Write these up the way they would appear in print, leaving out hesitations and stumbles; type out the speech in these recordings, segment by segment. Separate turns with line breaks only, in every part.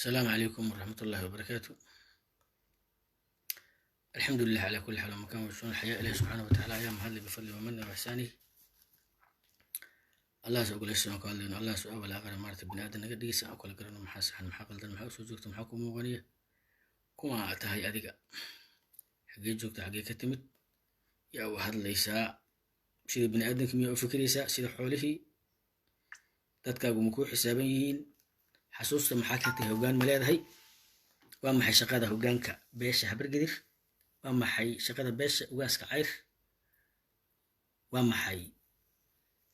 Asalaamu calaykum waraxmatullaahi wabarakaatu. Alxamdu lilah calaa kulli xaal wamakan washuun alxayaa. Ilahi subxaana watacaala ayaa mahadlay bifadli wamana waxsaanihi. Allahas ogolaysa aan ku hadlayno, Allah su awal aqara maarata bini aadan naga dhigaysa aan kala garano maxaa saxan, maxaa qaldan, maxaa usoo joogta, maxaa ku muuqanaya, kuma tahay adiga, xaggee joogta, xaggee ka timid, yaa u hadlaysaa, sida bini aadamka miyaa u fikiraysaa, sida xoolihii, dadkaagu ma kuu xisaaban yihiin, xasuusta maxaa ka tahay, hoggaan ma leedahay, waa maxay shaqada hoggaanka beesha Habargedir, waa maxay shaqada beesha ugaaska Cayr, waa maxay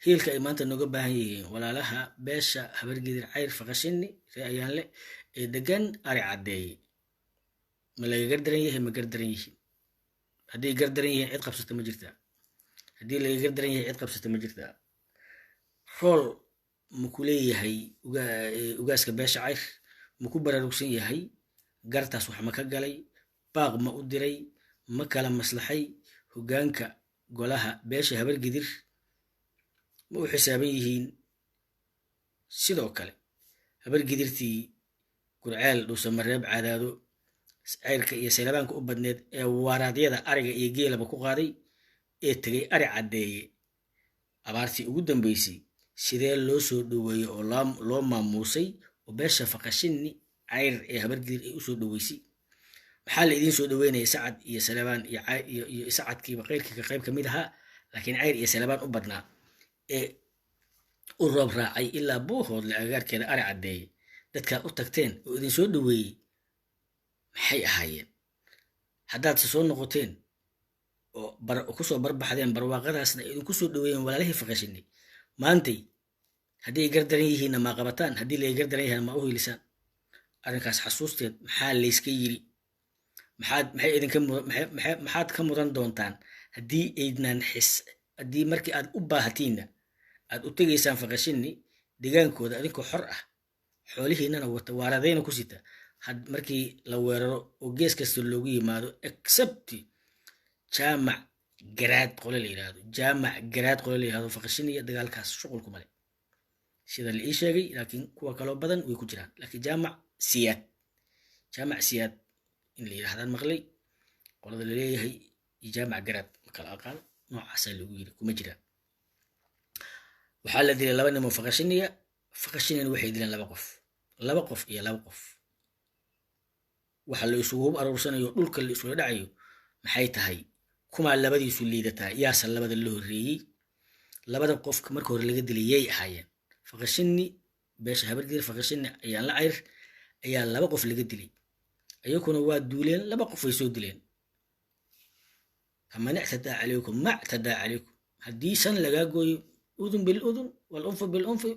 hiilka ay maanta nooga baahan yihiin walaalaha beesha Habargedir Cayr Faqashini ree Ayaanle ee degan Ari Caddeeye. Ma laga gardaran yahay? Ma gardaran yihiin? Hadday gardaran yihiin, cid qabsata ma jirtaa? Haddii laga gardaran yahay, cid qabsata ma jirtaa? Rool ma ku leeyahay ugaaska beesha Cayr? Ma ku baraarugsan yahay gartaas? Wax ma ka galay? Baaq ma u diray? Ma kala maslaxay? Hoggaanka golaha beesha Habargidir ma u xisaaban yihiin? Sidoo kale Habargidirtii Gurceel, Dhuusamareeb, Cadaado, Ceyrka iyo Saylabaanka u badneed ee waaraadyada ariga iyo geelaba ku qaaday ee tegay Ari Caddeeye abaartii ugu dambeysay, sidee loo soo dhoweeyey oo loo maamuusay oo beesha Faqashini Cayr ee Habargidir ay usoo dhoweysay? Maxaa la idiin soo dhoweynaya? Sacad iyo Salabaan iyo Sacadkiiba keyrkii ka qayb kamid ahaa, laakiin Cayr iyo Salabaan u badnaa ee u roob raacay ilaa Buuhoodle agagaarkeeda Ari Caddeeye, dadkaad u tagteen oo idin soo dhoweeyey maxay ahaayeen? Haddaadse soo noqoteen oo kusoo barbaxdeen barwaaqadaasna idinku soo dhoweeyeen walaalihii Faqashinay, maantay haddii ay gardaran yihiinna maa qabataan? Haddii laga gardaran yahayna maa u hiilisaan? Arrinkaas xasuusteed maxaa layska yiri? Maxaad maxay idinka maxaad ka mudan doontaan haddii aydnaan xis, haddii markii aad u baahatiinna aad u tegaysaan Faqashini degaankooda adinkoo xor ah, xoolihiinana wata, waaradayna ku sita, had markii la weeraro oo gees kasta loogu yimaado, except Jaamac Garaad qole la yidhaahdo, Jaamac Garaad qole la yidhahdo Faqashiniya dagaalkaas shuqulku male sida la ii sheegay, laakiin kuwa kaloo badan way ku jiraan, laakiin Jaamac Siyaad, Jaamac Siyaad in la yidhahdaan maqlay qolada laleeyahay iyo Jaamac Garaad ma kala aqaan, noocaasaa lagu yiri kuma jiraan. Waxaa la dilay laba nimoo Faqashiniya, Faqashinina waxay dileen laba qof, laba qof iyo laba qof. Waxa la isugu hub aruursanayo, dhulka la isula dhacayo maxay tahay? Kumaa labadiisu liidataa? Yaase labada la horreeyey? Labada qofka marka hore laga dilay yay ahaayeen? Faqashini beesha Habargedir Faqashini ayaan la Cayr ayaa laba qof laga dilay, ayakuna waa duuleen, laba qof way soo dileen. Faman ictadaa calaykum ma ictadaa calaykum, haddii san lagaa gooyo, udun biludun walunfu bilunfi.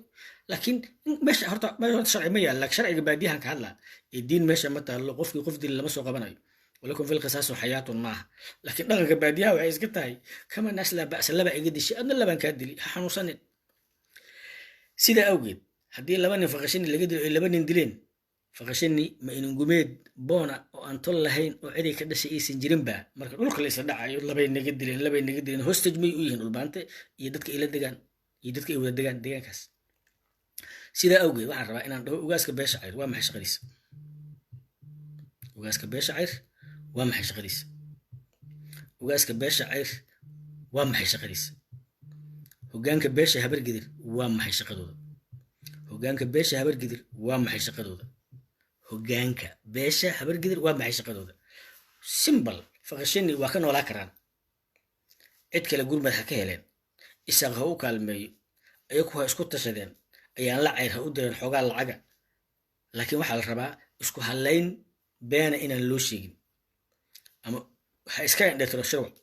Laakiin meesha horta sharci ma yaal, laakiin sharciga baadiyahan ka hadlaa ee diin meesha ma taallo. Qofkii qof dili lama soo qabanayo, walakum fil qisaasu xayaatun maaha, laakiin dhaqanka baadiyaha waxay iska tahay kama naas laa ba'sa, laba iga dishay, adna labaan kaa dili, ha xanuunsanin. Sidaa awgeed haddii laba nin Faqashini laga dilo ay laba nin dileen, Faqashini ma inangumeed boona oo aan tol lahayn oo ciday ka dhashay aysan jirinba? Marka dhulka la isla dhacayo, labay naga dileen, labay naga dileen, hostage may u yihiin Dhulbaante iyo dadka ay la degaan iyo dadka ay wada degaan deegaankaas? Sidaa awgeed waxaan rabaa inaan dhaho: ugaaska beesha Cayr waa maxay shaqadiisa? Ugaaska beesha Cayr waa maxay shaqadiisa? Ugaaska beesha Cayr waa maxay shaqadiisa? Hoggaanka beesha Habargidir waa maxay shaqadooda? Hoggaanka beesha Habargidir waa maxay shaqadooda? Hoggaanka beesha Habargidir waa maxay shaqadooda? Simple. Faqashini waa ka noolaa karaan, cid kale gurmad ha ka heleen, Isaaq ha u kaalmeeyo, ayaku ha isku tashadeen, ayaan la Cayr ha u direen xoogaa lacaga, laakiin waxaa la rabaa isku hallayn beena inaan loo sheegin. Ama ha iska indhetiro Shirwac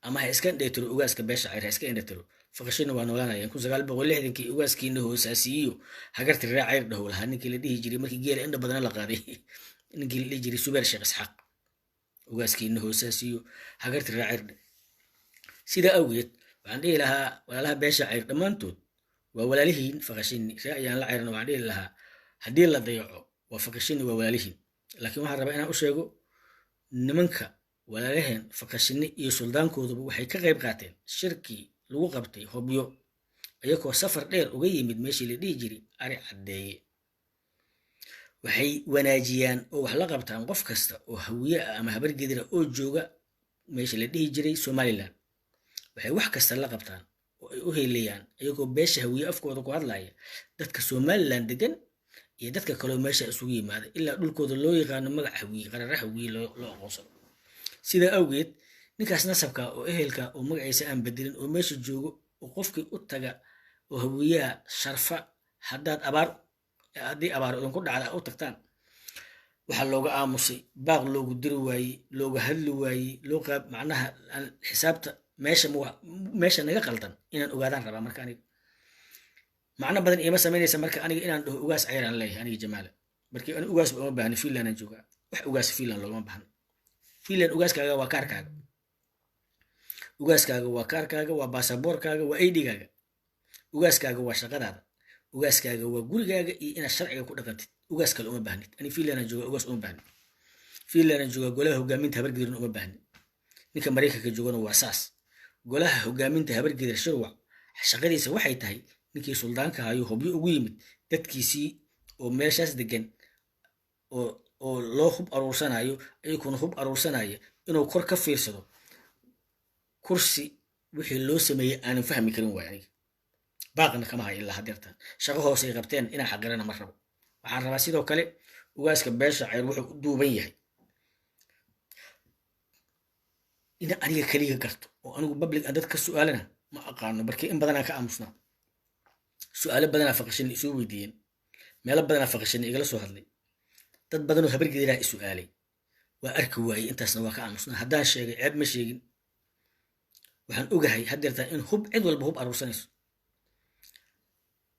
ama ha iska indhetiro ugaaska beesha Cayr, ha iska indhetiro, Faqashina waa noolanayaan. 1960-kii ugaaskiina hoosaasiyiyo hagarti ree Cayr dhahow lahaa ninkii la dhihi jiray, markii geela indha badana la qaaday, ninkii la dhihi jiray Subeer Sheekh Isxaaq, ugaaskiina hoosaasiyo hagarti ree Cayr. Sidaa awgeed waxaan dhihi lahaa walaalaha beesha Cayr dhammaantood waa walaalihiin Faqashini ree ayaan la Cayrna. Waxaan dhihi lahaa haddii la dayaco waa Faqashini, waa walaalihiin. Laakiin waxaan rabaa inaan u sheego nimanka walaalaheen Faqashini iyo suldaankooduba waxay ka qayb qaateen shirkii lagu qabtay Hobyo, ayagoo safar dheer uga yimid meeshii la dhihi jiray Ari Caddeeye. Waxay wanaajiyaan oo wax la qabtaan qof kasta oo Hawiye ah ama Habargedira oo jooga meesha la dhihi jiray Somaliland. Waxay wax kasta la qabtaan oo ay u heelayaan, iyagoo beesha Hawiye afkooda ku hadlaya, dadka Somaliland degan iyo dadka kaleo meesha isugu yimaada, ilaa dhulkooda loo yaqaano magac Hawiye, qarara Hawiye loo aqoonsado. Sidaa awgeed, ninkaas nasabka oo ehelka oo magaciisa aan bedelin oo meesha joogo oo qofkii u taga oo Hawiyaha sharfa, haddaad abaar, haddii abaar idinku dhacda u tagtaan, waxaa looga aamusay, baaq loogu diri waayey, looga hadli waayey, loo qaab macnaha xisaabta meesha meesha naga qaldan inaan ogaadaan rabaa. Marka aniga macno badan iima samaynaysa marka aniga inaan dhaho ugaas Cayraan leeyahay. Aniga Jamaala markii ani ugaas uma baahni, Finland aan joogaa. Wax ugaas Finland loogama baahno. Finland ugaaskaaga waa kaarkaaga, ugaaskaaga waa kaarkaaga, waa baasaboorkaaga, waa ID-gaaga. Ugaaskaaga waa shaqadaada, ugaaskaaga waa gurigaaga iyo inaad sharciga ku dhaqantid. Ugaas kale uma baahnid. Ani Finland aan joogaa, ugaas uma baahni. Finland aan joogaa, golaha hogaaminta Habargedirna uma baahni. Ninka Maraykanka joogana waa saas. Golaha hogaaminta Habargedir Shirwac shaqadiisa waxay tahay ninkii suldaanka hayo Hobyo ugu yimid dadkiisii oo meeshaas degan oo loo hub aruursanayo, ayakuna hub aruursanaya, inuu kor ka fiirsado. Kursi wixii loo sameeyey aanan fahmi karin waay. Aniga baaqna kama hayo ilaa hadeertaan. Shaqo hoose ay qabteen inaan xaqirana ma rabo. Waxaan rabaa sidoo kale ugaaska beesha Cayr wuxuu u duuban yahay ina aniga keliga garto oo anigu public aan dad ka su'aalana ma aqaano. Barkii in badanaa ka aamusnaa, su'aalo badanaa faqashin isoo weydiiyeen, meelo badanaa faqashin igala soo hadlay, dad badanoo Habargediraa i su'aalay, waa arki waayey. Intaasna waa ka aamusnaa. Haddaan sheegay, ceeb ma sheegin. Waxaan ogahay haddeertaan in hub cid walba hub aruursanayso.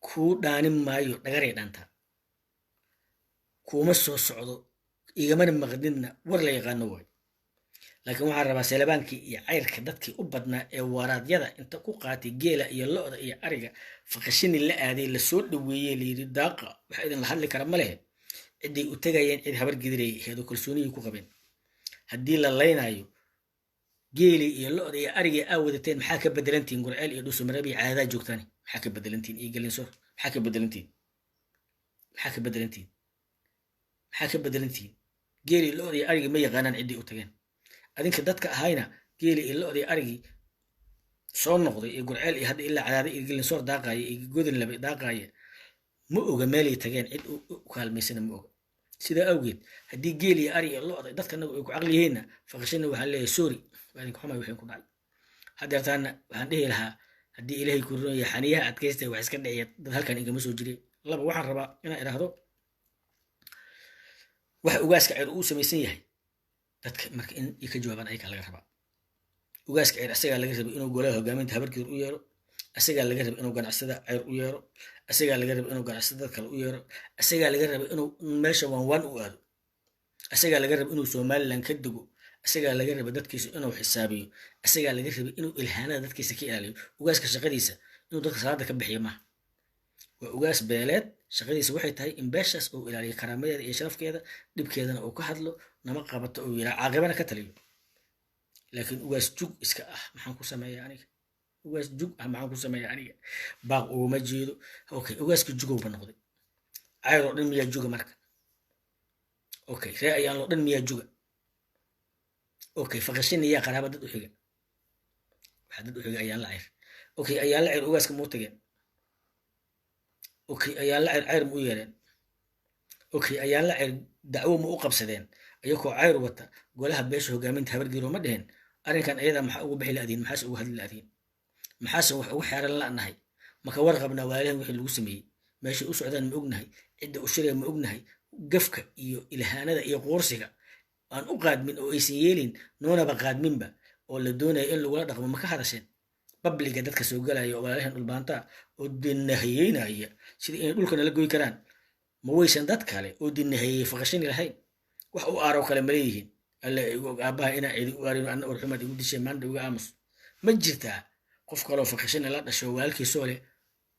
Kuu dhaanin maayo, dhagaray dhaantaa kuuma soo socdo, igamana maqdidna, war la yaqaano waayo. Laakiin waxaan rabaa Selebaankii iyo Cayrka dadkii u badnaa ee waraadyada inta ku qaatay geela iyo lo'da iyo ariga faqashini la aaday, lasoo dhaweeyey, layidhi daaqa, waxa idin la hadli kara ma lehe. Ciday u tegayeen cid Habargediray ahayd oo kalsooniyay ku qabeen. Haddii la laynaayo geelii iyo lo'da iyo arigii aa wadateen, maxaa ka bedelantihiin Gurceel iyo Dhuusamareeb iyo Caadadaa joogtaani? Maxaa ka bedelantihiin iyo Galinsoor? Maxaa ka bedelantihiin? Maxaa ka bedelantihiin? Maxaa ka bedelantihiin? Geelii, lo'da iyo arigii ma yaqaanaan ciddii u tageen. Adinka dadka ahayna geeli iyo lo'da iyo arigii soo noqday iyo Gurceel iyo hadda ilaa Cadaada iyo Galinsoor daaqaaya iyo Godin Labe daaqaaya ma oga meelay tageen, cid u kaalmaysana ma oga. Sidaa awgeed, haddii geel iyo ari iyo lo'da dadkanagu ay ku caqli yihiinna, faqashina waxaan leeyahay sorry, waa idinka xumay wixii ku dhacay. Haddeertaana waxaan dhihi lahaa, haddii Ilaahay ku runaya, xaniyaha adkaysta, wax iska dhiciya dad halkan igama soo jiray. Laba, waxaan rabaa inaan idhaahdo waxa ugaaska Ceyr uu samaysan yahay dadka marka in ay ka jawaabaan ayagaa laga rabaa. Ugaaska Ceyr asagaa laga rabay inuu golaha hogaaminta Habargedir u yeero, asagaa laga rabay inuu ganacsada Ceyr u yeero, asagaa laga rabay inuu ganacsada dad kale u yeero, asagaa laga rabay inuu meesha waan u aado, asagaa laga rabay inuu Somaliland ka dego, asagaa laga rabay dadkiisa inuu xisaabiyo, asagaa laga rabay inuu ilhaanada dadkiisa ka ilaaliyo. Ugaaska shaqadiisa inuu dadka salaada ka bixiyo maaha. Waa ugaas beeleed. Shaqadiisa waxay tahay in beeshaas uu ilaaliyo karaamadeeda iyo sharafkeeda, dhibkeedana uu ka hadlo, nama qabato uu yiraa, caaqibana ka taliyo. Laakiin ugaas jug iska ah maxaan ku sameeyaa aniga? Ugaas jug ah maxaan ku sameeyaa aniga? Baaq uguma jeedo. Okay, ugaaska jugowba noqday. Cayr oo dhan miyaa juga marka? Okay, ree ayaan loo dhan miyaa juga? Okay, faqashin iyaa qaraaba dad u xiga? Waxaa dad u xiga Ayaan la Cayr. Okay, Ayaan la Cayr ugaaska muu tageen? Okay, Ayaan la Cayr Cayr ma u yeereen? Okay, Ayaan la Cayr dacwo ma u qabsadeen ayakoo Cayr wata golaha beesha hogaaminta Habargiro? Ma dheheen arrinkan ayada maxaa ugu bixi la'diin? Maxaase ugu hadli la'diin? Maxaase wax ugu xeeran la'nahay? Maka warqabnaa waalihan wixii lagu sameeyey? Meeshay u socdaan ma ognahay? Cidda u shiraya ma ognahay? Gafka iyo ilhaanada iyo quursiga aan u qaadmin oo aysan yeelin noonaba qaadminba oo la doonaya in lagula dhaqmo, ma ka hadasheen? Babliga dadka soo galaya oo walaalahan Dhulbaantaa oo dinahiyeynaya sida inay dhulka nala goy karaan, ma waysan dad kale oo dinahiyeeyey faqashani lahayn? Wax u aaroo kale ma leeyihiin? Alle igu og aabbaha inaa cidi u aarin, anna urxumaad igu dishay maanta, iga aamus. Ma jirtaa qof kaloo faqashani la dhasho walaalkiisoo leh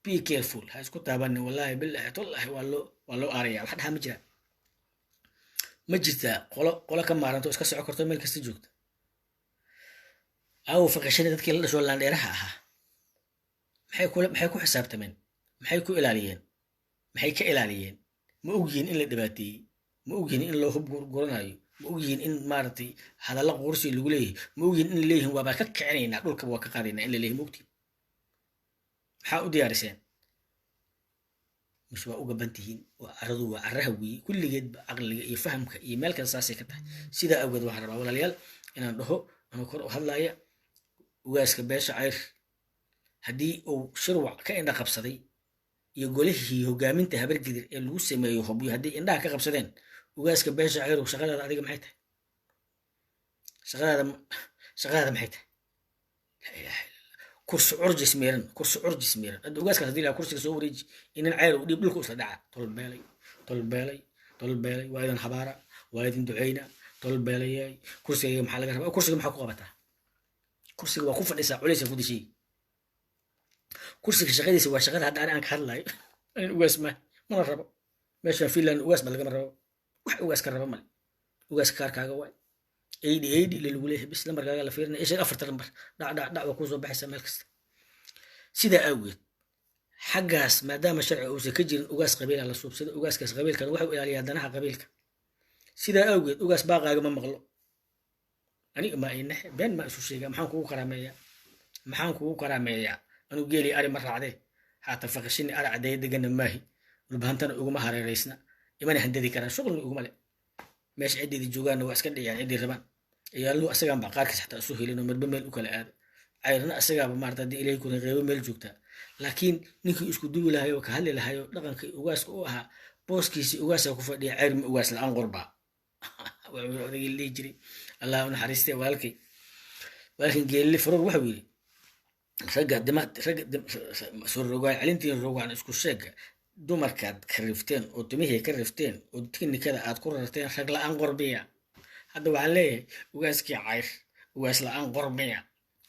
"Be careful, ha isku taabanin, wallaahi billahi tallahi waa loo aaraya"? Wax dhaha ma jiraa? Ma jirtaa qolo qolo ka maaranto iska soco karto meel kasta joogta? Aawo faqashani dadkii la dhashoo laandheeraha ahaa? Maxay ku xisaabtameen? Maxay ku ilaaliyeen? Maxay ka ilaaliyeen? Ma ogyihiin in la dhibaateeyey? Ma ogyihiin in loo hub guranayo? Ma ogyihiin in maaragtay hadalla quursi lagu leeyahay? Ma ogyihiin in leeyihin waabaa ka kicinaynaa, dhulkaba waa ka qaadaynaa in la leeyahay? Ma ogtihin? Maxaa u diyaariseen? Mise waa u gaban tihiin? Waa caradu, waa carraha weeye kulligeedba, caqliga iyo fahamka iyo meel kasta saasay ka tahay. Sidaa awgeed waxaan rabaa, walaalayaal, inaan dhaho anuu kor u hadlaaya: ugaaska beesha Cayr haddii uu Shirwac ka indha qabsaday iyo golihii hogaaminta Habargidir ee lagu sameeyo Hobyo, haddii indhaha ka qabsadeen, ugaaska beesha Cayrow, shaqadaada adiga maxay tahay? Shaqadaada maxay tahay? Laa ilaaha illa Allah. Kursi curjis miiran, kursi curjis miiran. Hadda ugaaskaas haddii lahaa kursiga soo wareeji inin Cayr u dhiib, dhulka isla dhaca. Tolbeelay, tolbeelay, tolbeelay, waa idin habaara, waa idin duceyna, tolbeelayay. Kursigayga maxaa laga rabaa? Kursiga maxaa ku qabataa? Kursiga waa ku fadhisaa, culaysa ku dishay. Kursiga shaqadiisa waa shaqada hadda ani aan ka hadlayo. Anin ugaas ma mana rabo. Meeshaan Finland ugaas ba lagama rabo, wax ugaas ka raba male. Ugaas kaarkaaga waay, 80 80 ila lagu leeyahay bis, lambarkaaga la fiirinaya, isha afarta lambar, dhac dhac dhac, waa kuu soo baxaysaa meel kasta. Sidaa awgeed xaggaas maadaama sharci uusan ka jirin, ugaas qabiila la suubsada. Ugaaskaas qabiilkan wuxuu ilaaliyaa danaha qabiilka. Sidaa awgeed ugaas baaqaaga ma maqlo. Aniga ma inaxe, been ma isu sheegaa? Maxaan kugu karaameeyaa? Maxaan kugu karaameeyaa? Anuu geeli ari ma raacdee, haatan Faqashini ari caddeeye degana maahi, Dhulbahantana uguma hareeraysna, imana handadi karaan, shuqulna uguma le. Meesha ciddeeda joogaanna waa iska dhiciyaan ciddii rabaan. Ciyaaluhu asagaan baa qaarkiis xataa isu helin oo marba meel u kala aado. Cayrna asagaaba maarata haddii Ilaahay kuna qeybo meel joogtaa. Laakiin ninkii isku duwi lahayo oo ka hadli lahayo dhaqankii ugaaska u ahaa, booskiisii ugaasaa ku fadhiya. Cayr ma ugaas la-aan qorbaa? Waa odaygii la dhihi jiray, Allah u naxariistay, walaalkay, walaalkan Geelli Faruur, wuxuu yidhi: ragga dima ragga soo rogaan celintiin, rogaan isku sheega, dumarkaad ka rifteen oo timihii ka rifteen oo tiknikada aad ku rarteen, rag la-aan qorbiya. Hadda waxaan leeyahay ugaaskii Cayr ugaas la-aan qormiya?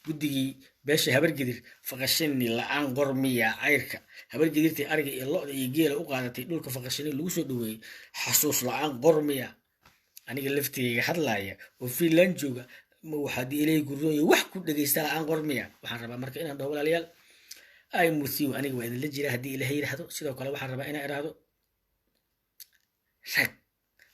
Guddigii beesha Habargidir Faqashini la-aan qormiya? Cayrka Habargidirtii ariga iyo lo'da iyo geela u qaadatay dhulka Faqashini lagu soo dhaweeyey, xasuus la-aan qormiya? Aniga laftigayga hadlaaya oo Finland jooga, ma waxaad Ilaahay guroonya wax ku dhegaysta la-aan qormiya? Waxaan rabaa marka inaan dhaho, walaalayaal, I'm with you. Aniga waa idinla jira haddii Ilaahay yidhaahdo. Sidoo kale waxaan rabaa inaan idhaahdo: rag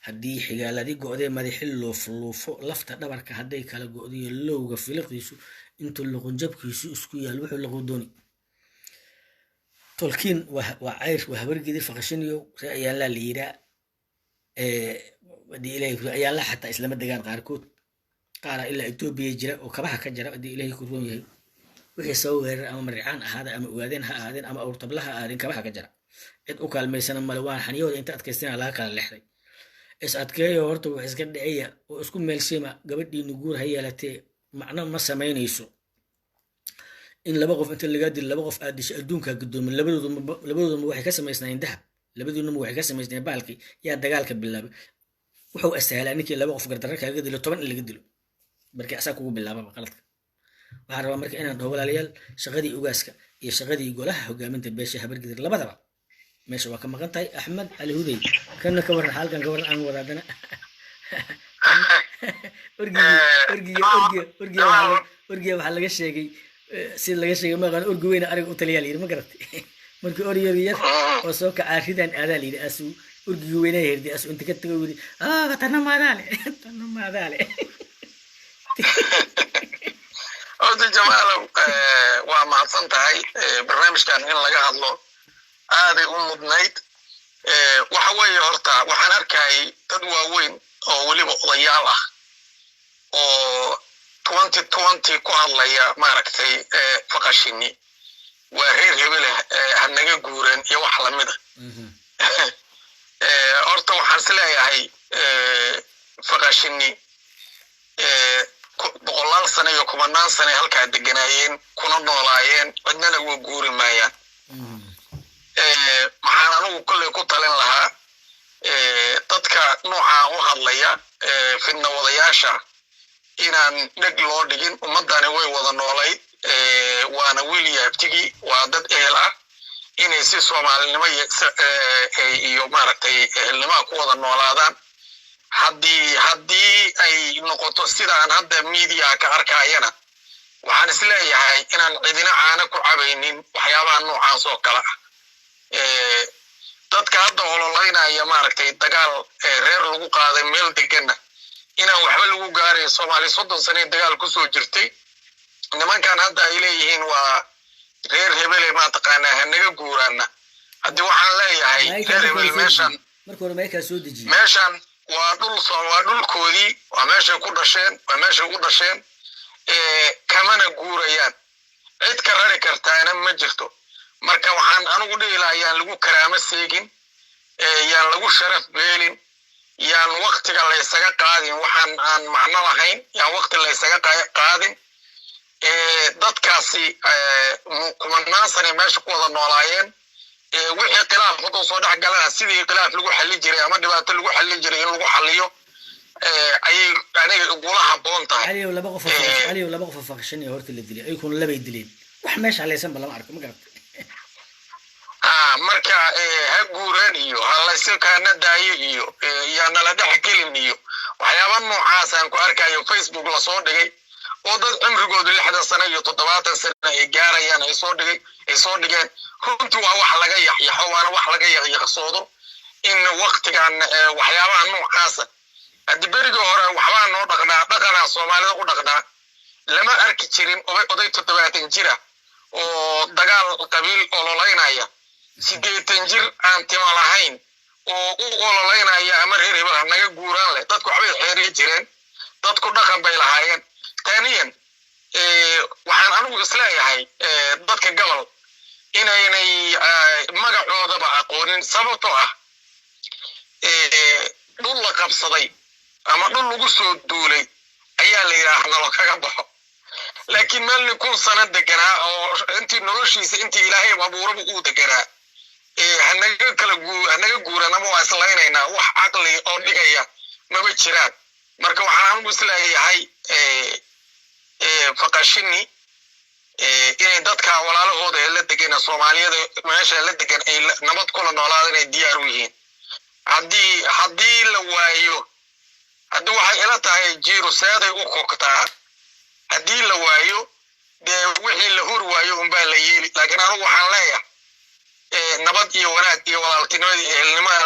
haddii xigaaladii go'dee madaxi luufluufo, lafta dhabarka hadday kala go'diyo, lowga filiqdiisu intuu luqunjabkiisu isku yaal, wuxuu laqu dooni. Tolkiin waa Cayr, waa Habargidir. Faqashiniyo ree Ayaanlaa la yiraa. Haddii Ilaahay Ayaanlaa xataa islama degaan qaarkood, qaara ilaa Etoobiya jira oo kabaha ka jara. Haddii Ilaahay ku roon yahay, wixii soo weerar ama Maricaan ahaada ama Ogaadeen ha ahaadeen ama Awrtabla ha ahaadeen, kabaha ka jara, cid u kaalmaysana male. Waan xaniyahooda inta adkaystina laga kala lexday. Is adkeeyo horta, wax iska dhiciya oo isku meelsima. Gabadhiinu guur ha yeelatee, macno ma samaynayso in laba qof inta lagaa dilo laba qof aad disho. Adduunkaa gudoomin. Labadooduma waxay ka samaysnaayeen dahab, labadooduma waxay ka samaysnaayeen bahalkii. Yaa dagaalka bilaabay? Wuxuu asahlaa ninkii laba qof gardarra kaaga dilo 10 in laga dilo, markii asaa kugu bilaababa qaladka. Waxaan rabaa marka inaan dhaho, walaalayaal, shaqadii ugaaska iyo shaqadii golaha hogaaminta beesha Habargidir labadaba meesha waa ka maqan tahay. Axmed Cali Hudey, kana ka warran xaalkan, ka warran aan wada haddana. Orgigi orgiga orgiga orgiga waxaa orgiga waxaa laga sheegay, sida laga sheegay maqan, orgi weyna ariga u taliyaa la yidhi, ma garatay? Markii ori yar yar oo soo kacaa ridan aadaa la yidhi, asuu orgigi weynaa herdi, asuu inta ka tago yidhi: "Ah, tana maadaale, tana maadaale."
Horta Jamaalow, waa mahadsan tahay. Barnaamijkan in laga hadlo aaday u mudnayd. Waxa weeye horta waxaan arkayay dad waaweyn oo weliba odayaal ah oo 2020 ku hadlaya, maaragtay, Faqashini waa reer hebeleh, ha naga guureen iyo wax lamida. Horta waxaan is leeyahay Faqashini boqolaal sane iyo kumanaan sane halkaa deganaayeen kuna noolaayeen, cidnana uga guuri maayaan. Maxaan anigu kolley ku talin lahaa dadka noocaa u hadlaya, fidna wadayaasha, inaan dheg loo dhigin. Ummaddani way wada noolayd, waana wiil iyo abtigi, waa dad ehel ah, inay si Soomaalinimo iyo maaragtay ehelnimaha ku wada noolaadaan. Haddii ay noqoto sidaan hadda media ka arkayana, waxaan isleeyahay inaan cidina caana ku cabaynin waxyaabaha noocaas oo kale ah. Dadka hadda ololaynaya maaragtay dagaal reer lagu qaaday meel deganna inaan waxba lagu gaarayn. Soomaali 30 sane dagaal kusoo jirtay. Nimankan hadda ay leeyihiin waa reer hebele, mataqaanaa, hanaga guuraana. Haddii waxaan leeyahay reer hebel meeshan
Marka hore meekaa soo dejiyey.
Meeshan waa dhul, waa dhulkoodii, waa meeshay ku dhasheen, waa meeshay u dhasheen, kamana guurayaan, cid ka rari kartaana ma jirto. Marka waxaan anigu dhihi lahaa, yaan lagu karaamo seegin, yaan lagu sharaf beelin, yaan waktiga laysaga qaadin waxaan aan macno lahayn, yaan wakti laysaga qaadin. Dadkaasi kumanaan sane meesha ku wada noolaayeen. Wixii khilaaf hadduu soo dhex galana, sidii khilaaf lagu xallin jiray ama dhibaato lagu xallin jiray in lagu xalliyo ayay aniga igula habboon tahay.
Caliyow, laba qof oo Caliyow, laba qof oo faqshan iyo horta la dilay, ayaguna labay dileen, wax meesha halaysanba lama arko, ma garata?
Marka ha guureen iyo ha laysu kaana daayo iyo yaa nala dhex gelin iyo waxyaaba noocaasaan ku arkayo Facebook lasoo dhigay, oo dad cimrigoodu 60 sano iyo 70 sano ay gaarayaan ay soo dhigeen. Runtii waa wax laga yaxyaxo, waana wax laga yaqyaqsoodo in waktigan waxyaabaha noocaasa. Haddii berigii hore waxbaa noo dhaqnaa, dhaqanaa Soomaalida u dhaqnaa, lama arki jirin oday 70 jira oo dagaal qabiil ololaynaya, 80 jir aan tima lahayn oo u ololaynaya ama reer hebel hanaga guuraan leh. Dadku waxbay xeeriyi jireen, dadku dhaqan bay lahaayeen. Taaniyan, waxaan anigu isleeyahay dadka gobol inaynay magacoodaba aqoonin, sababtoo ah dhul la qabsaday ama dhul lagu soo duulay ayaa la yidhaah nalo kaga baxo, laakiin meel nin 1000 sano deganaa oo intii noloshiisa, intii Ilaahay abuuraba uu deganaa, hanaga kala guu, hanaga guuran ama waa islaynaynaa, wax caqli oo dhigaya maba jiraan. Marka waxaan anigu isleeyahay faqashini inay dadka walaalahooda ee la degan, Soomaaliyada meesha la degan, ay nabad kula noolaadaan inay diyaar u yihiin. Haddii la waayo, haddii waxay ila tahay jiiruseeday u kogtaa, haddii la waayo dee wixii la huri waayo unbaa la yeeli. Laakiin anigu waxaan leeyahay nabad iyo wanaag iyo walaaltinimada iyo ehelnimada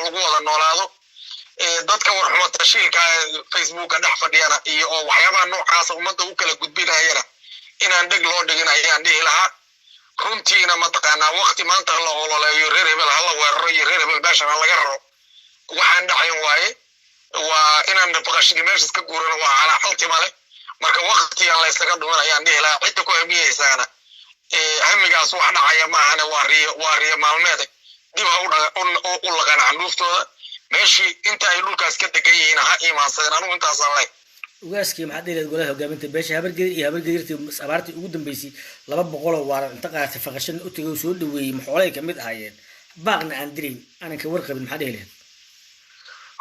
lagu wada noolaado. Dadka warxumo tashiilka Facebooka dhex fadhiyana iyo oo waxyaabaha noocaasa ummadda u kala gudbinayana inaan dheg loo dhigin ayaan dhihi lahaa. Runtiina mataqaanaa, wakti maanta la ololeeyo reer hebel hala weeraro iyo reer hebel meeshan ha laga raro, waxaan dhacayn waaye. Waa inaan faqashini meeshas ka guurano, waa calaa xalti male. Marka waktigan laysaga dhumin ayaan dhihi lahaa. Cidda ku hamiyeysaana hamigaas wax dhacaya maahane, waa riyo, waa riyo maalmeede. Dib ha u laqana candhuuftooda meeshii inta ay dhulkaas ka degan yihiin ha imaansadeen. Anigu intaasaan leh.
Ugaaskii, maxaad dhihi lahayd golaha hogaaminta beesha Habargedir iyo Habargedirtii abaartii ugu dambeysay 200 oo waaran inta qaadatay faqashan u tegay oo soo dhaweeyey, maxoolay kamid ahaayeen, baaqna aan dirayn, aanan ka warqabin, maxaa dhihi lahayd?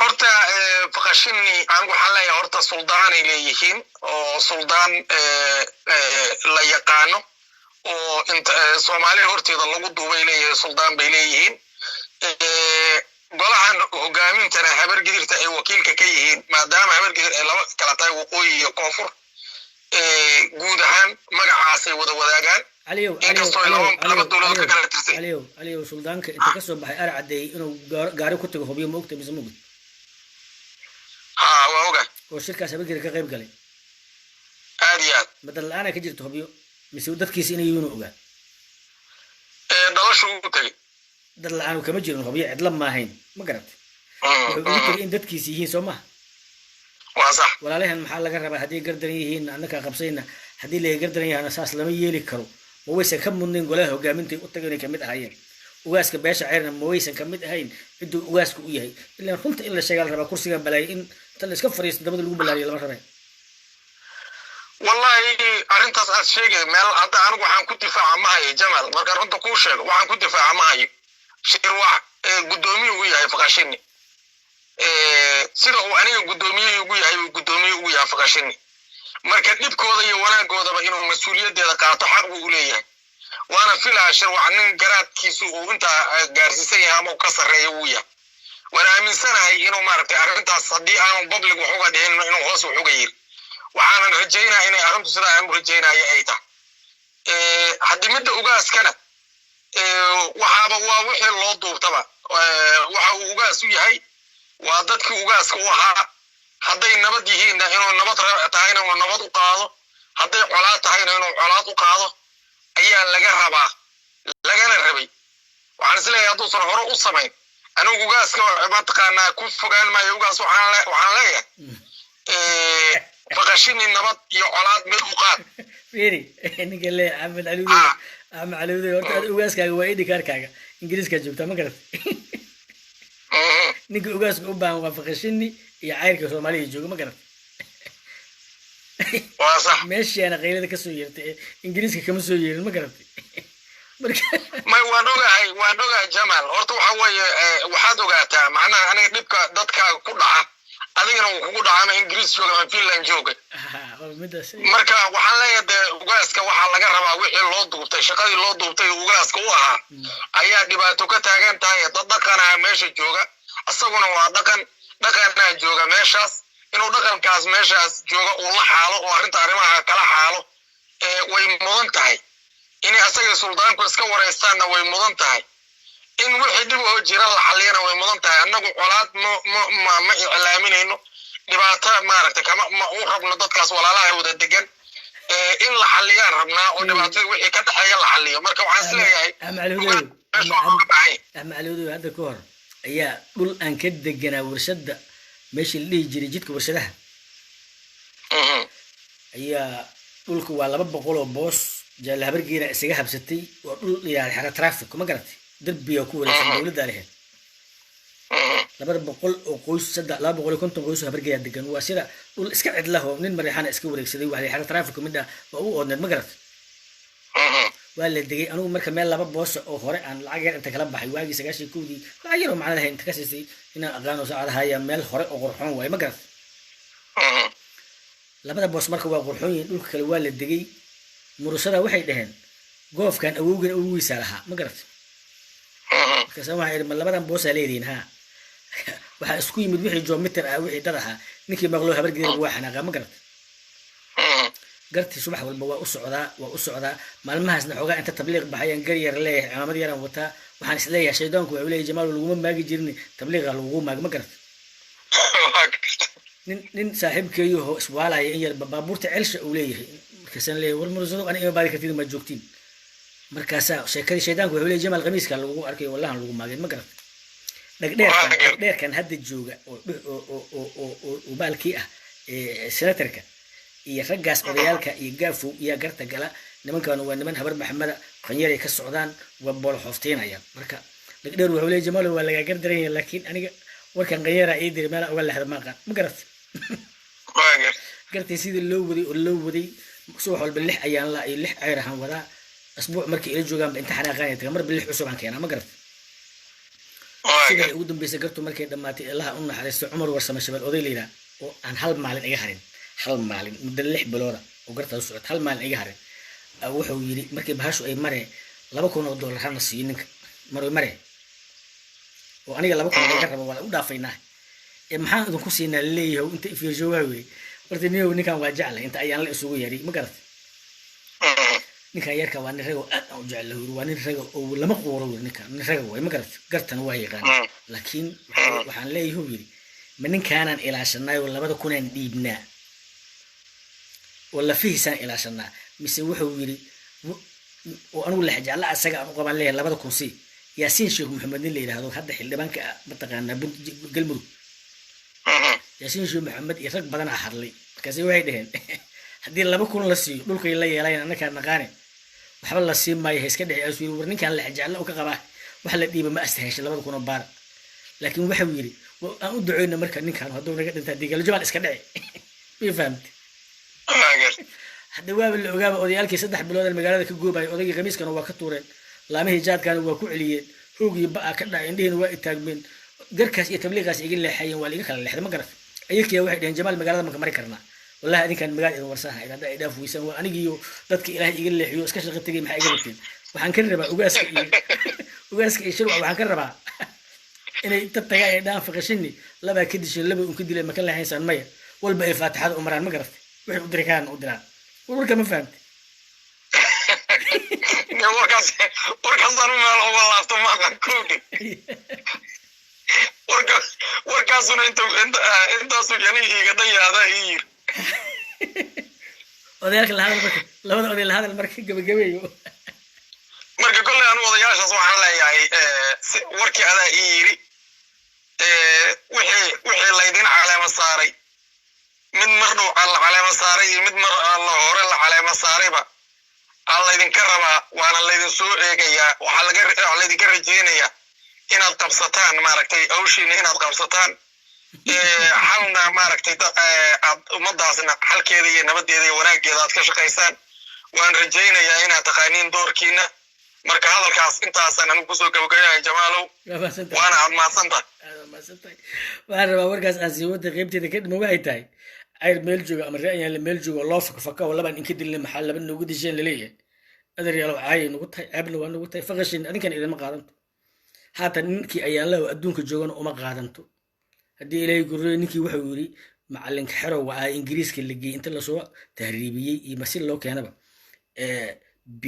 Horta faqashini anigu waxaan leeyahay, horta suldaanay leeyihiin oo suldaan la yaqaano oo inta Soomaaliya horteeda lagu duubay leeyihiin, suldaan bay leeyihiin. Golahan hogaamintana Habargedirta ay wakiilka ka yihiin, maadaama Habargedir ay laba kala tahay, waqooyi iyo koonfur, guud ahaan magacaasay wada wadaagaan.
Caliyow.
Inkastoo ay laba dowladood ka kala tirsan.
Caliyow, Caliyow, suldaanka inta kasoo baxay Ar Cadeeyey inuu gaari ku tago Hobyo, ma ogta mise ma ogid?
Ha, waa oga.
Oo shirkaas Habargedir ka qayb galay.
Aad iyo aad.
Madal la-aana ka jirta Hobyo mise dadkiisa inay yihiin ogaa?
Dhalashu ugu tegey.
Dad la-aanu kama jirin Hobyo, cidla maahayn, ma garatay? Wuxuu ugu tegay in dadkiisa yihiin, soo maha?
Waa sax.
Walaalahan maxaa laga rabaa? Hadday gardaran yihiin annakaa qabsayna, haddii laga gardaran yahana saas lama yeeli karo. Ma waysan ka mudnayn golaha hogaamintay u tageen inay kamid ahaayeen? Ugaaska beesha Ceyrna ma waysan kamid ahayn cidduu ugaaska u yahay? Ilaan runta in la sheegaa la rabaa. Kursiga balaayay in inta la iska fariisto dabada lagu balaariyo lama rabay.
Wallahi arrintaas aad sheegay meel hadda anigu waxaan ku difaaca ma hayo, Jamal. Markaan runta kuu sheego, waxaan ku difaaca ma hayo. Shirwax guddoomiyuu u yahay faqashini, sida uu aniga guddoomiyihii ugu yahay uu guddoomiye ugu yahay faqashini. Marka dhibkooda iyo wanaagoodaba inuu mas-uuliyaddeeda qaato xaq buu u leeyahay, waana filaa Shirwax nin garaadkiisu uu intaa gaarsiisan yahay ama uu ka sarreeyo wuu yahay. Waan aaminsanahay inuu maaragtay arrintaas haddii aanu public wax uga dhihin inuu hoos wax uga yiri. Waxaanan rajaynaya inay arrintu sidaa aan u rajaynayo ay tahay. Haddii midda ugaaskana waxaaba waa wixii loo duubtaba Waxa uu ugaas u yahay waa dadkii ugaaska u ahaa. Hadday nabad yihiinna inuu nabad tahayna inuu nabad u qaado, hadday colaad tahayna inuu colaad u qaado ayaa laga rabaa, lagana rabay. Waxaan isleeyahay hadduusan hore u samayn, anigu ugaaska mataqaanaa ku fogaan maayo. Ugaas waxaan leeyahay, faqashini nabad iyo colaad mid u qaad.
Fiiri, ninka le Axmed Caliwdey, Axmed Caliwdey, horta ugaaskaaga waa ID kaarkaaga Ingiriiskaa joogtaa, ma garat? Ninka ugaaska u baahan waa faqashini iyo cayrka Soomaaliya jooga, ma garat?
Waa sax.
Meeshaana qaylada kasoo yeertay ee Ingiriiska kama soo yeerin, ma garatay? Marka
May, waan ogahay, waan ogahay, Jamal. Horta waxa weeye, waxaad ogaataa macnaha aniga dhibka dadkaaga ku dhaca adigana uu kugu dhaca, ama Ingiriis jooga ama Finland jooga.
Midaas.
Marka waxaan leeyahay, dee ugaaska waxaa laga rabaa wixii loo duubtay, shaqadii loo duubtay oo ugaaska u ahaa ayaa dhibaato ka taagan tahay. Dad dhaqanaa meesha jooga, isaguna waa dhaqan, dhaqanaa jooga meeshaas. Inuu dhaqankaas meeshaas jooga uu la xaalo oo arrinta arrimaha kala xaalo way mudan tahay. Inay asaga suldaanku iska waraystaanna way mudan tahay. In wixii dhib oo jira la xaliyana way mudan tahay. Annagu colaad ma iclaaminayno, dhibaato maaragtay kama ma u rabno dadkaas walaalaha wada degan. In la xaliyaan rabnaa oo dhibaatada wixii ka dhexeeya la xaliyo. Marka waxaan isleeyahay
Axmed Caliwdey,
meesha waa looga baahan yahay.
Axmed Caliwdey, hadda ka hor ayaa dhul aan ka deganaa warshadda, meeshii la dhihi jiray jidka warshadaha, ayaa dhulka waa 200 oo boos jaalle habargeera isaga habsatay. Waa dhul la yidhahda xero traffic, ma garatay? Derbiga ku wareegsan dowladda lahayd. 200 oo qoys, saddex 250 qoys oo habargeera degan. Waa sida dhul iska cidlah oo nin Mareexana iska wareegsaday. Waa xero traffic mid ah, waa u oodneed, ma garatay? Waa la degay. Anigu marka meel laba boosa oo hore aan lacag yar inta kala baxay waagii 91-dii, lacag yar oo macno lahayn inta ka siisay inaan aqaano saacadahaya, meel hore oo qurxoon waaye, ma garatay? Labada boos marka waa qurxoon yihiin, dhulka kale waa la degay. Murusada waxay dhaheen goofkan awowgan awowgiisaa lahaa, ma garatay? Markaasa waxaa idhi, ma labadan boosaa leedihiin? Haa. Waxaa isku yimid wixii joomiter ah, wixii dad ahaa. Ninkii maqloo habargeerba waa xanaaqaa, ma garatay? Gartii subax walba waa u socdaa, waa u socdaa. Maalmahaasna xoogaa inta tabliiq baxayaan, gar yar leeyahay, cimaamad yaraan wataa. Waxaan isleeyahay shaydaanku wuxuu leeyahay, Jamaal laguma maagi jirin, tabliiqa lagugu maag, ma garatay? Nin saaxiibkeeyaho iswaalaya in yar baabuurta celsha uu leeyahay. Markaasaan leeyahay, war murusado, aniga ima baadi kartid, ma joogtiin. Markaasaa sheekadii shaydaanku wuxuu leeyahay, Jamaal qamiiska lagugu arkay, wallahan lagu maagay, ma garatay? Dhagdheerkan, dhagdheerkan hadda jooga oo oo oo oo oo oo baalkii ah senatorka iyo raggaas odayaalka iyo gaafow iyo garta gala. Nimankan waa niman habar Maxameda, qanyaray ka socdaan, waa boolo xoofteynayaan. Marka dhagdheer wuxuu leeyahay, Jamaal waa lagaa gardaran yahay, laakiin aniga warkan qanyaraa ii diray, meelaan uga leexda maaqaan, ma garatay? Gartay sidii loo waday oo loo waday, subax walba lix ayaan la iyo lix ceyr ahaan wadaa. Asbuuc markii ila joogaanba inta xanaaqaanaya taga, marba lix cusub aan keenaa, ma garatay? Subaxii ugu dambeysay gartu markay dhammaatay, Allaha u naxariistay Cumar Warsame Shabeel, oday layidhaha oo aan hal maalin iga harin, hal maalin muddo 6 bilooda oo gartaa u socota hal maalin iga harin, wuxuu yidhi markii bahashu ay maree, $2000 hana siiyo ninka maroy mare oo aniga 2000 laga rabo, waa u dhaafaynaa ee maxaan idinku siinaa laleeyahay. Inta ifiirsho waa weye, horta niyow ninkan waa jeclay, inta ayaan la isugu yeeray, ma garatay? Ninkan yarka waa nin raga oo aad aan u jeclay, yiri waa nin raga oo lama quuro, yiri ninkan nin raga waay, ma garatay? Gartana waa yaqaana, laakiin waxaan leeyahay, uu yiri, ma ninkaanaan ilaashanay oo 2000-aan dhiibnaa oo lafihiisaan ilaashanaa, mise wuxuu yiri oo anigu lexjecla asaga aan u qabaan leeyahay 2000 si Yaasiin Sheekh Maxamed nin la yidhaahdo hadda xildhibaanka ah, mataqaanaa Galmudug, Yaasiin Sheekh Maxamed iyo rag badan aa hadlay. Markaasi waxay dhaheen haddii 2000 la siiyo dhulkay la yeelayan, annakaa naqaane, waxba la siin maayo, ha iska dhici. Asuu yiri, war ninkaan lexjecla u ka qabaa, wax la dhiiba ma astahesha 2000 oo baara. Laakiin waxau yiri, aan u duceyna marka ninkaan hadduu naga dhinta haddii galo Jamaal iska dhici, may fahamte? Hadda waaba la ogaaba odayaalkii 3 bilood ee magaalada ka goobayay. Odaygii khamiiskana waa ka tuureen, laamihii jaadkana waa ku celiyeen, hoogii ba-a ka dhacay, indhihiina waa itaagmeen, garkaas iyo tabliiqaas iga leexayeen, waa la iga kala leexday, ma garat? Ayakiya waxay dhaheen, Jamaal magaalada maka mari karnaa? Wallahi adinkaan magaala idin warsaha hadda ay dhaaf weysaan, waa anigiiyo dadka Ilaahay iga leexiyo iska shaqo tegay. Maxaa iga rabteen? Waxaan ka rabaa ugaaska iyo Shirwac, waxaan ka rabaa inay dad tagaan ay dhahaan faqashini labaa ka dishay, laba un ka dilay, maka leexaysaan? Maya, walba ay faatixada u maraan, ma garatay? Waxay u diri karaan u diraan. Warka ma fahamtay?
Warkaas warkaasaan u meel uga laabto maqan kowdhi. Warkaas warkaasuna inta intaasu yani iiga dhan yaadaa ii yiri.
Odayaalka la hadal marka, labada oday la hadal marka gabagabeeyo.
Marka kolley anu odayaashaas waxaan leeyahay, warkii adaa ii yiri, wixii laydin caleema saaray, mid mar dhow la caleema saaray iyo mid mar la hore la caleema saarayba, aa laydinka rabaa, waana laydin soo eegayaa. Waxaa laga waxaa laydinka rajaynayaa inaad qabsataan, maaragtay, hawshiina inaad qabsataan, xalna, maaragtay, aad ummadaasna xalkeeda iyo nabadeeda iyo wanaaggeeda aad ka shaqaysaan. Waan rajaynayaa inaad taqaaniin doorkiina. Marka hadalkaas intaasaan anigu kusoo gabagabayahay, Jamaalow.
Waa mahadsantahay.
Waana aad mahadsantahay.
Aad waa mahadsantahay. Waxaan rabaa warkaas aan sii wada qaybteeda ka dhima waxay tahay cayr meel jooga ama ra'yaan meel jooga oo loo fakfaka oo labaan inka dilna, maxaa laba noogu disheen laleeyahay. Adeeryaalow, caayay nagu tahay, ceebna waa nagu tahay. Faqashin adinkan idinma qaadanto, haatan ninkii ayaanlaha oo adduunka joogana uma qaadanto. Haddii Ilaahay gurriyo, ninkii wuxuu yidhi macalinka xerowga ah Ingiriiska la geeyey inta lasoo tahriibiyey iyo masi loo keenaba, A B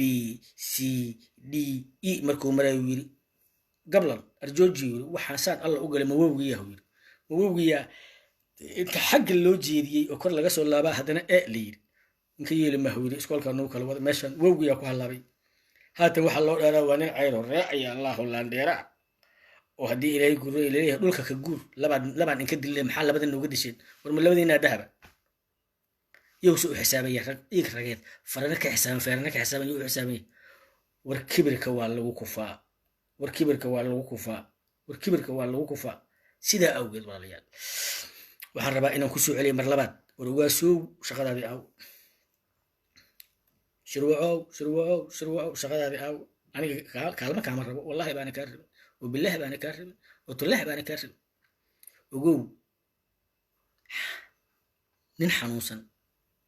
C D E markuu marayu yidhi gablan arjooji, yidhi waxaan saan Alla u galay mawowgiyahu, yidhi mawowgiyaa inta xagga loo jeediyey oo kor laga soo laabaa haddana e la yidhi inka yeeli mahu, yidhi iskoolka nagu kala wada meeshan wowgiyaa ku hallaabay. Haatan waxaa loo dheeraa waa nin cayro reecaya Allahu laandheera oo haddii Ilaahay guro laleeyahay dhulka ka guur, labaan labaan inka dilay, maxaa labada nooga disheen? War ma labadiinaa dahaba yowse u xisaabaya rag iig rageed farana ka xisaaban, feerana ka xisaaban, yuu u xisaabanya? War kibirka waa lagu kufaa, war kibirka waa lagu kufaa, war kibirka waa lagu kufaa. Sidaa awgeed, walaalayaal, waxaan rabaa inaan kusoo celiyo mar labaad. War ogaasow, shaqadaadii aaw? Shirwacow, shirwacow, shirwacow, shaqadaadii aaw? Aniga kaalma kaama rabo, wallahi baana kaa rabin, oo billahi baana kaa rabin, oo tullahi baana kaa rabin. Ogow, nin xanuunsan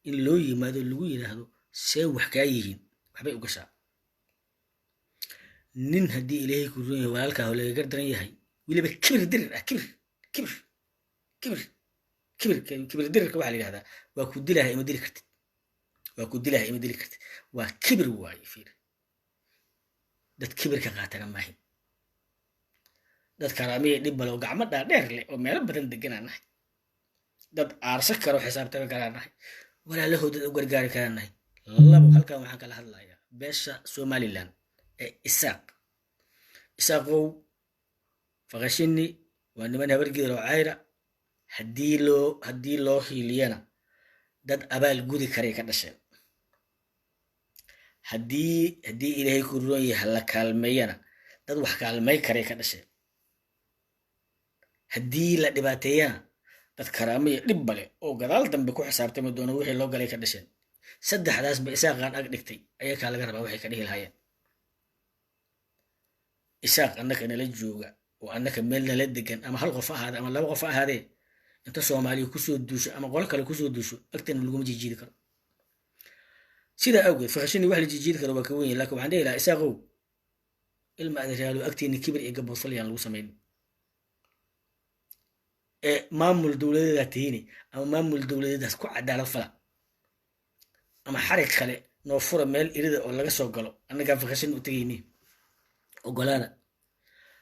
in loo yimaado lagu yidhaahdo see wax kaa yihiin waxbay u gashaa. Nin haddii Ilaahay ku run yahay walaalkaa oo laga gardaran yahay, weliba kibir dirir ah, kibir kibir kibir kibir kibir dirirka waxaa la yidhahdaa waa ku dilaha ima dili kartid, waa ku dilaha ima dili kartid, waa kibir waaye. Fiir, dad kibirka qaatana maahin, dad karaamiya dhib balo gacmo dhaadheer leh oo meelo badan deganaa nahay, dad aarso karo xisaabtami karaa nahay, walaalahood dad u gargaari karaa nahay. Labo, halkan waxaan kala hadlayaa beesha Somaliland ee Isaaq. Isaaqow, Faqashini waa niman habargidir oo cayra, haddii loo hiiliyana dad abaal gudi karay ka dhasheen, haddii Ilaahay ku roon yahay la kaalmeeyana dad wax kaalmay karay ka dhasheen, haddii la dhibaateeyana dad karaamo iyo dhib bale oo gadaal dambe ku xisaabtami doono wixii loo galay ka dhasheen. Saddexdaas ba Isaaqaan ag dhigtay, ayakaa laga rabaa waxay ka dhihi lahaayeen. Isaaq annaka nala jooga oo annaka meel nala degan, ama hal qof ha ahaade ama laba qof ha ahaadee, inta Soomaaliya kusoo duusho ama qolo kale kusoo duusho agtana laguma jijiidi karo. Sidaa awgeed Faqashini wax la jijiidi karo waa ka wen yahay, lakin waxaan dhihi lahaa, Isaaqow, ilma adeeraalo, agteena kibir iyo gaboodfal yaan lagu samayn. Ee maamul dowladeedaa tihini ama maamul dowladeedaas ku cadaalad fala, ama xarig kale noo fura meel irida oo laga soo galo, annagaa Faqashin u tegayni ogolaada.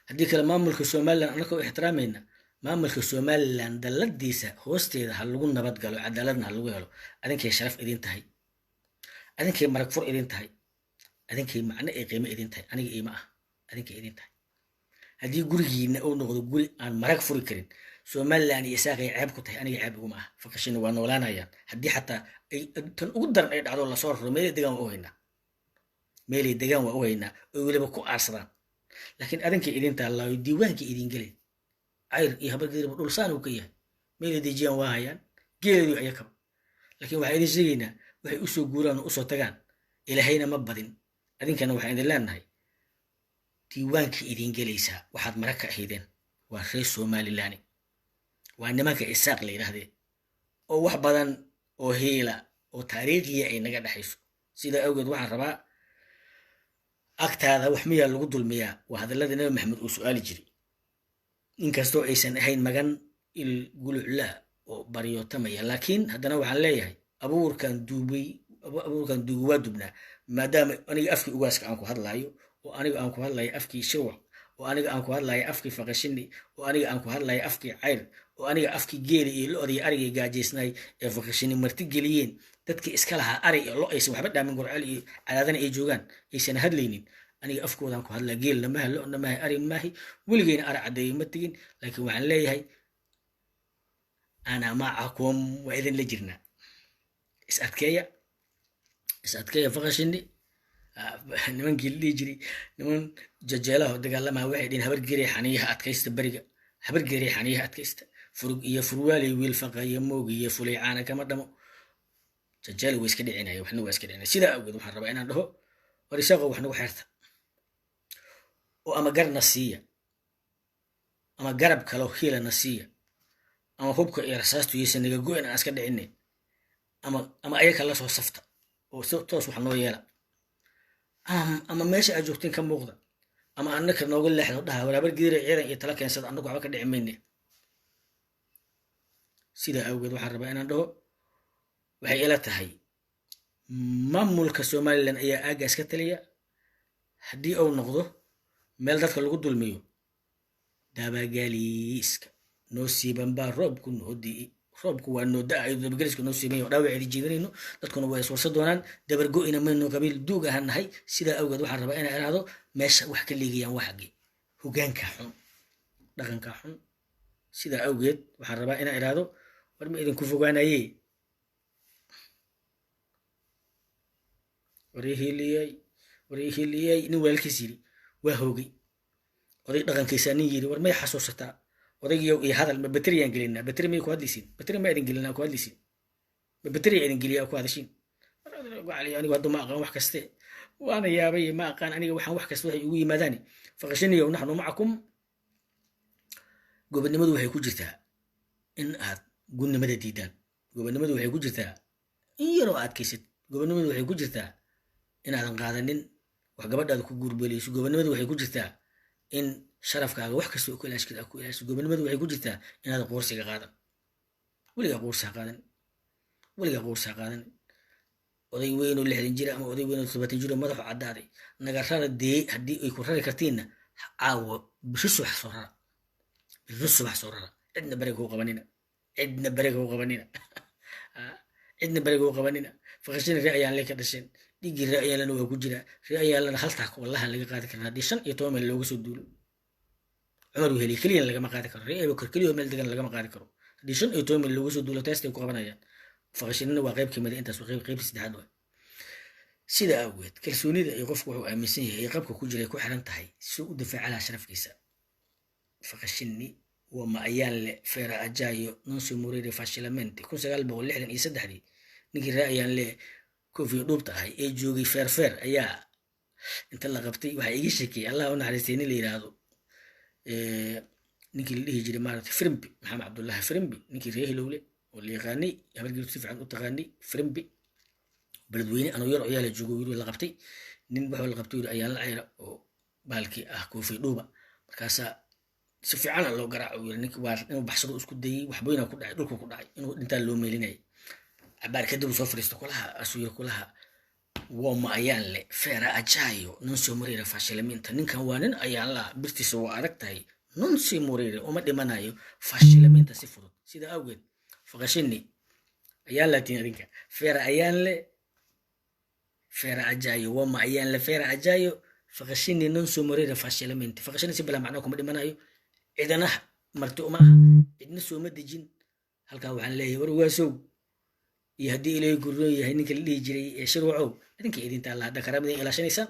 Haddii kale maamulka Somaliland annagoo ixtiraamayna, maamulka Somaliland dalladiisa hoosteeda ha lagu nabad galo, cadaaladna ha lagu helo. Adinkay sharaf idin tahay, adinkay marag fur idin tahay, adinkay macno iyo qiimo idin tahay, aniga iima ah, adinkay idin tahay. Haddii gurigiina uu noqdo guri aan marag furi karin, Somaliland iyo Isaaqay ceeb ku tahay, aniga ceeb iguma ah. Faqashina waa noolaanayaan. Haddii xataa ay tan ugu daran ay dhacdo lasoo raro, meelay degaan waa u haynaa, meelay degaan waa u haynaa oy weliba ku aarsadaan. Laakiin adinkay idin taallaayo, diiwaankii idin gelay cayr iyo habargedirba dhul saan uu ka yahay, meelay dejiyaan waa hayaan geeleedu ayakaba. Laakiin waxaan idin sheegaynaa waxay usoo guuraan oo usoo tagaan Ilaahayna ma badin. Adinkana waxaan idin leenahay diiwaankii idin gelaysaa waxaad marag ka ahaydeen waa reer Somaliland, waa nimanka Isaaq la yidhaahdee oo wax badan oo hiila oo taariikhiya ay naga dhexayso. Sidaa awgeed waxaan rabaa, agtaada wax miyaa lagu dulmiyaa? Waa hadalladii Nabi Maxamed uu su-aali jiray, inkastoo aysan ahayn magan il guluclaa oo baryootamaya, laakiin haddana waxaan leeyahay abuurkan duubay, abuurkan duugi waa dubnaa. Maadaama aniga afkii ugaaska aan ku hadlaayo, oo aniga aan ku hadlayo afkii Shirwac, oo aniga aan ku hadlayo afkii Faqashini, oo aniga aan ku hadlayo afkii Cayr, oo aniga afkii geeli iyo lo-da iyo ariga gaajaysnay ee Faqashini marti geliyeen, dadkii iska lahaa ari iyo lo aysan waxba dhaamin, Gorcel iyo Cadaadana ay joogaan, aysan hadlaynin, aniga afkoodaan ku hadlaa. Geelna maha, lo-na maha, ari maahi, weligeyna ari caddeeyo ma tegin, laakiin waxaan leeyahay ana macakum, waa idin la jirnaa. Is adkeeya, is adkeeya, Faqashini. Nimankii la dhihi jiray, niman jajeelaha dagaalamaha, waxay dhihin habar gerey xaniyaha adkaysta, beriga habar gerey xaniyaha adkaysta, furug iyo furwaaley wiil faqayo moog iyo fulay caana kama dhamo. Jajeela way iska dhicinaya, waxna waa iska dhicinaya. Sidaa awgeed waxaan rabaa inaan dhaho: war isaaqo, wax nagu xeerta oo ama garna siiya, ama garab kalo hiilana siiya, ama hubka iyo rasaastu yaysan naga go-in aan iska dhicinay, ama ayaka la soo safta oo si toos wax noo yeela, ama meesha aad joogteen ka muuqda, ama annaka nooga leexdo, dhaha waraabar giira ciidan iyo tala keensada, annagu waxba ka dhici mayne. Sidaa awgeed waxaan rabaa inaan dhaho: waxay ila tahay maamulka Somaliland ayaa aaggaas ka taliya. Haddii uu noqdo meel dadka lagu dulmiyo, dabagaliiska noo siiban baa roobku noo di'i, roobku waa noo da-ayo, dabagaliiska noo siiban yahay, dhaawaceedi jiidanayno, dadkuna waa iswarsa doonaan, dabargo-ina mayno, qabiil duug ahaan nahay. Sidaa awgeed waxaan rabaa inaan iraahdo: meesha wax ka liigayaan waa xaggee? Hogaanka xun, dhaqanka xun. Sidaa awgeed waxaan rabaa inaan iraahdo: war ma idinku fogaanaye, war ihiliyey, war ihiliyey. Nin walaalkiis yidhi waa hoogay, oday dhaqankiisaa nin yidhi: war may xasuusataa odaygiyow iyo hadal? Ma bateriyaan gelinaa? Bateri may ku hadlaysiin? Bateri ma idin gelinaa ku hadlaysiin? Ma bateriya idin geliyaa ku hadashiin? Anigu hadda ma aqaan wax kaste, waana yaabay, ma aqaan aniga waxaan wax kasta waxay ugu yimaadaani. Faqashiniyow, naxnu macakum. Gobonnimadu waxay ku jirtaa in aad gunnimada diidaan. Gobonnimadu waxay ku jirtaa in yaroo adkaysid. Gobonnimadu waxay ku jirtaa inaadan qaadanin wax gabadhaada ku guurbeeleyso. Gobonnimadu waxay ku jirtaa in sharafkaaga wax kasta oo ku ilaashkid aad ku ilaashid. Gobonnimadu waxay ku jirtaa inaadan quursiga qaadan. Weligaa quursi ha qaadan, weligaa quursi ha qaadan. Oday weynoo 60 jira ama oday weynoo 70 jiro madaxu caddaaday naga rara dee. Haddii ay ku rari kartiinna, caawa bishri subax soo rara, bishri subax soo rara. Cidna beriga ku qabanina, cidna beriga ku qabanina, cidna beriga ku qabanina. Faqashina ree ayaan le ka dhasheen, dhiiggii ree ayaanlana waa ku jiraa. Ree ayaanlana hal taak wallahan laga qaadi karin haddii 15 meel looga soo duulo. Cumar Weheliye keliyana lagama qaadi karo, ree Abubakar keliya meel degan lagama qaadi karo haddii 15 meel looga soo duulo. Teestay ku qabanayaan. Faqashinina waa qayb kamid a intaas, waa qayb qaybta saddexaad waay. Sida awgeed kalsoonida iyo qofku wuxuu aaminsan yahay iyo qabka ku jiray ku xiran tahay si u difaaca lahaa sharafkiisa. Faqashini waa ma ayaan le fera ajayo non si morire facilmente. 1963-dii ninkii ree ayaan le koofiya dhuubta ahay ee joogay Feerfeer ayaa inta la qabtay. Waxaa iga sheekeeyey, Allah u naxariistay, nin la yidhaahdo, ninkii la dhihi jiray maaragtay Frimbi, Maxamed Cabdullahi Frimbi, ninkii ree Hilowle oo la yaqaanay, habargeedu si fiican u taqaanay. Frimbi Beledweyne anuu yar ciyaala joogo wiil la qabtay, nin wuxuu la qabtay yiri ayaan la cayra oo bahalkii ah koofi dhuuba. Markaasaa si fiicana loo garaaco yiri. Ninki waa inuu baxsado isku dayey, waxbayna ku dhacay, dhulku ku dhacay, inuu dhintaa loo meelinayay. Cabaar kadib uu soo fadhiisto kulaha, asuu yiri kulaha: woma ayaan le fera ajayo non si morire facilmente. Ninkan waa nin ayaan la, birtiisa waa adag tahay, non si morire, uma dhimanayo facilmente, si fudud. Sida awgeed Faqashini ayaan laatiin adinka fera ayaan le fera ajayo, woma ayaan le fera ajayo. Faqashini non si morire facilmente. Faqashini si bilaa macnaa kuma dhimanayo, cidana marti uma aha, cidna sooma dejin. Halkaa waxaan leeyahay: war waasow iyo haddii Ilaahay gurroon yahay ninka la dhihi jiray ee Shirwacow, idinka idinta alla hadda karaamada ilaashanaysaan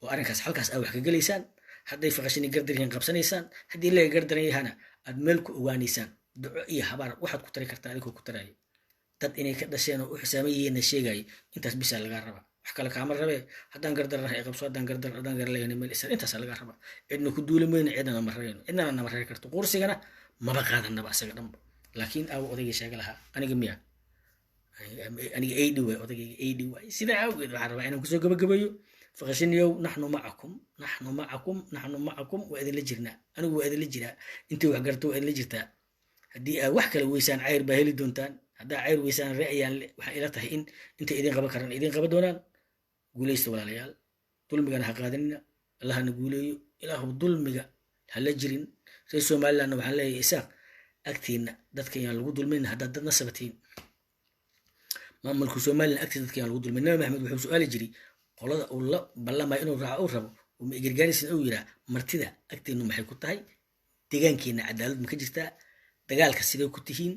oo arrinkaas halkaas aa wax ka gelaysaan. Hadday Faqashini gardaryihiin qabsanaysaan, haddii laga gardaran yahana aad meel ku ogaanaysaan. Duco iyo habaar waxaad ku tari kartaa adinkoo ku taraya dad inay ka dhasheen oo u xisaaman yihiinna sheegaya. Intaas bisaa lagaa rabaa, wax kale kaama rabee. Haddaan gardaranahay ay qabso, haddaan gardar, haddaan garaleeyana meel isar. Intaasaa lagaa rabaa. Cidna ku duuli mayno, cidnana ma rarayno, cidnana nama rari karto, qursigana maba qaadanaba asaga dhanba. Laakiin aawo odaygii sheega lahaa aniga miya? Aniga aidhi waay, odaygayga aidhi waay. Sidaa awgeed waxaan rabaa inaan kusoo gabagabeeyo: Faqashiniyow, naxnu macakum, naxnu macakum, naxnu macakum. Waa idinla jirnaa, anigu waa idinla jiraa, intii wax garto waa idinla jirtaa. Haddii aad wax kale weysaan, Cayr baa heli doontaan. Haddaa Cayr weysaan, ree ayaan waxaa ila tahay in intay idin qaban karaan idin qaban doonaan. Guulaysta walaalayaal, dulmigana ha qaadanina. Allahana guuleeyo. Ilaahu dulmiga hala jirin. Reer Somalilandna waxaan leeyahay, Isaaq agtiina dadka yaan lagu dulmin. Haddaad dad nasabatiin, maamulka Somaliland agtiisa dadka yaan lagu dulmin. Nabi Maxamed wuxuu su-aali jiray qolada uu la ballamayo inuu raaco uu rabo, uma igargaaraysin, uu yiraa: martida agteenu maxay ku tahay? Deegaankeena cadaalad ma ka jirtaa? Dagaalka sidee ku tihiin?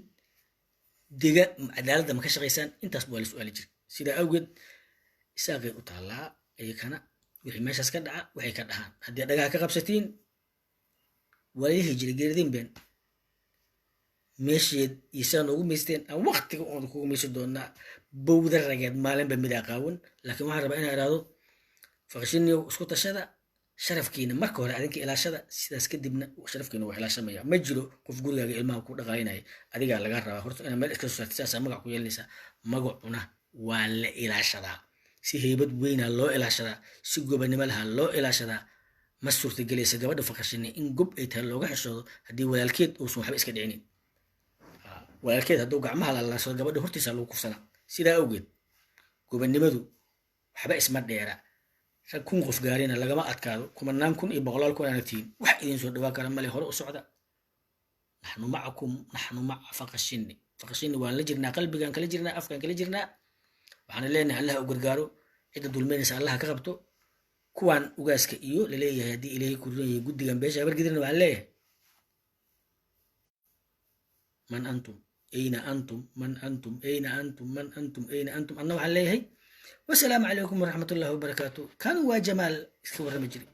Dega cadaaladda ma ka shaqaysaan? Intaas waa la su-aali jiray. Sidaa awgeed Isaaqay u taallaa iyakana wixii meeshaas ka dhaca waxay ka dhahaan. Haddii dhagaha ka qabsatiin, waa jiray geeridin been meesheed iyo sidaa noogu miysteen aan waqtiga oon kugu miysi doonaa. Bowda rageed maalinba midaa qaawan. Laakiin waxaan rabaa inaan idhaahdo: Faqshiniyow, isku tashada, sharafkiina marka hore adinka ilaashada. Sidaas kadibna sharafkiina waa ilaashamaya. Ma jiro qof gurigaaga ilmaha ku dhaqaalinaya, adigaa laga rabaa horta inaad meel iska soo saartid. Saasaa magac ku yeelanaysaa. Magacuna waa la ilaashadaa, si heybad weynaa loo ilaashadaa, si gobanimo laha loo ilaashadaa. Ma suurtagelaysa gabadha Faqashini in gob ay tahay looga xishoodo haddii walaalkeed uusan waxba iska dhicinin. Walaalkeed hadduu gacmaha lalaasado, gabadha hortiisa lagu kufsanaa. Sidaa awgeed gobannimadu waxba isma dheera. Rag 1000 qof gaarina lagama adkaado kumanaan kun iyo boqolaal kun aana tihiin. Wax idin soo dhawaa kara male. Hore u socda. Naxnu macakum, naxnu maca Faqashini. Faqashini waan la jirnaa, qalbigaan kala jirnaa, afkaan kala jirnaa. Waxaana leenahay Allah u gargaaro, cidda dulmaynaysa Allah ka qabto. Kuwaan ugaaska iyo laleeyahay, haddii Ilaahay ku ron yahay, guddigan beesha Habargidirna waxaan leeyahay: man antum, ayna antum, man antum, ayna antum, man antum, ayna antum. Anna waxaan leeyahay wasalaamu calaykum waraxmatullahi wabarakaatu. Kan waa Jamaal iska warrami jiray.